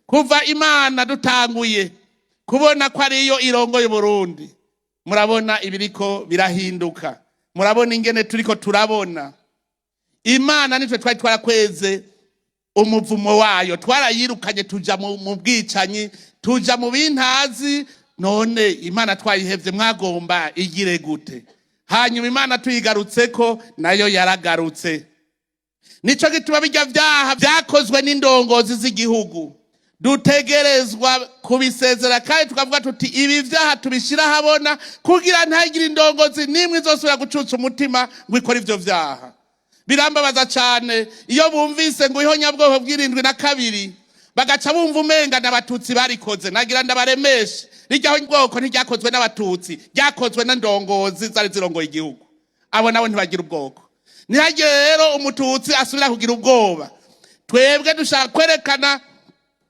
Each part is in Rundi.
Kuva Imana dutanguye kubona ko ariyo irongoye Burundi, murabona ibiriko birahinduka, murabona ingene turiko turabona. Imana nitwe twari twarakweze umuvumo wayo, twarayirukanye, tuja mu bwicanyi, tuja mu bintazi. None Imana twayihevye, mwagomba igire gute? Hanyuma Imana tuyigarutseko, nayo yaragarutse. Nico gituma bijya vyaha vyakozwe n'indongozi z'igihugu dutegerezwa kubisezera, kandi tukavuga tuti ibi vyaha tubishira ahabona kugira ntagire indongozi n'imwe izosubira gucutsa umutima ngo ikore ivyo vyaha. Birambabaza cane iyo bumvise ngo ihonyabwoko bw'72, bagaca bumva umenga n'Abatutsi barikoze. Nagira ndabaremeshe, rirya honyabwoko ntiryakozwe n'Abatutsi, ryakozwe n'indongozi zari zirongoye igihugu. Abo nabo ntibagira ubwoko. Ntihagire rero Umututsi asubira kugira ubwoba. Twebwe dushaka kwerekana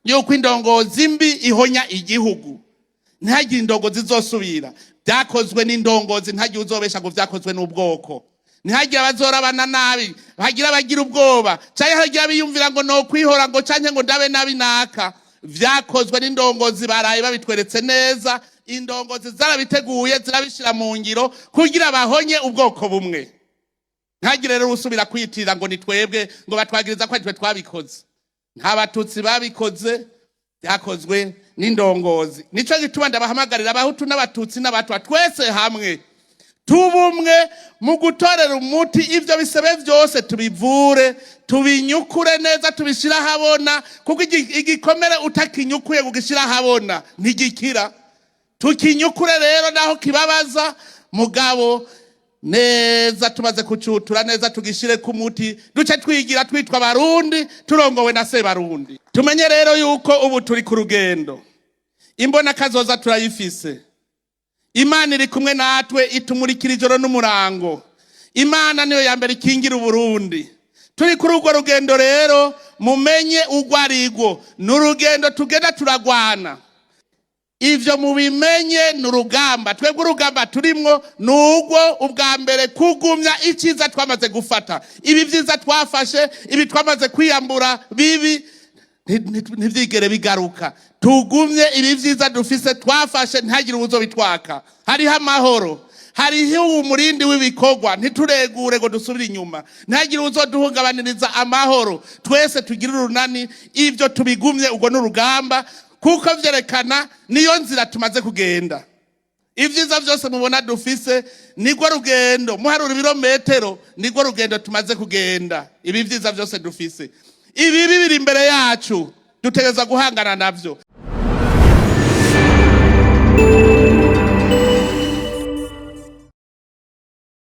yuko indongozi mbi ihonya igihugu. Ntihagire indongozi zosubira. Byakozwe n'indongozi, ntihagire uzobesha ngo vyakozwe n'ubwoko. Ntihagire abazorabana nabi, hagira abagira ubwoba, canke hagira abiyumvira ngo nokwihora ngo canke ngo ndabe nabi naka. Vyakozwe n'indongozi, baraye babitweretse neza. Indongozi zarabiteguye, zirabishira mu ngiro kugira bahonye ubwoko bumwe. Ntihagire rero usubira kwitirira ngo ni twebwe, ngo batwagiriza ko ari twe twabikoze. Nta Batutsi babikoze, byakozwe n'indongozi. Nico gituma ndabahamagarira, Abahutu n'Abatutsi n'Abatwa, twese hamwe tubumwe mu gutorera umuti ivyo bisebe vyose, tubivure, tubinyukure neza, tubishire ahabona, kuko igikomere utakinyukuye kugishyira ahabona ntigikira. Tukinyukure rero naho kibabaza, mugabo neza tumaze kucutura neza, tugishire ku muti, duce twigira twitwa Abarundi, turongowe na Sebarundi. Tumenye rero yuko ubu turi ku rugendo, imbona kazoza turayifise. Imana iri kumwe natwe, itumurikira ijoro n'umurango. Imana niyo ya mbere ikingira Uburundi. Turi kuri urwo rugendo rero, mumenye urwo arirwo. Ni urugendo tugenda turagwana, ivyo mubimenye, ni urugamba. Twebwe urugamba turimwo ni urwo ubwa mbere kugumya icyiza twamaze gufata, ibi vyiza twafashe, ibi twamaze kwiyambura bibi ntivyigere bigaruka. Tugumye ibi vyiza dufise twafashe, ntihagire uwuzobitwaka. Hariho amahoro, hariho umurindi w'ibikorwa. Ntituregure ngo dusubire inyuma, ntihagire uwuzoduhungabaniriza amahoro. Twese tugire urunani, ivyo tubigumye. Urwo ni urugamba, kuko vyerekana niyo nzira tumaze kugenda. Ibyiza byose mubona dufise nirwo rugendo. Muharura ibirometero, nirwo rugendo tumaze kugenda. Ibi byiza byose dufise, ibibi biri imbere yacu, dutegereza guhangana navyo.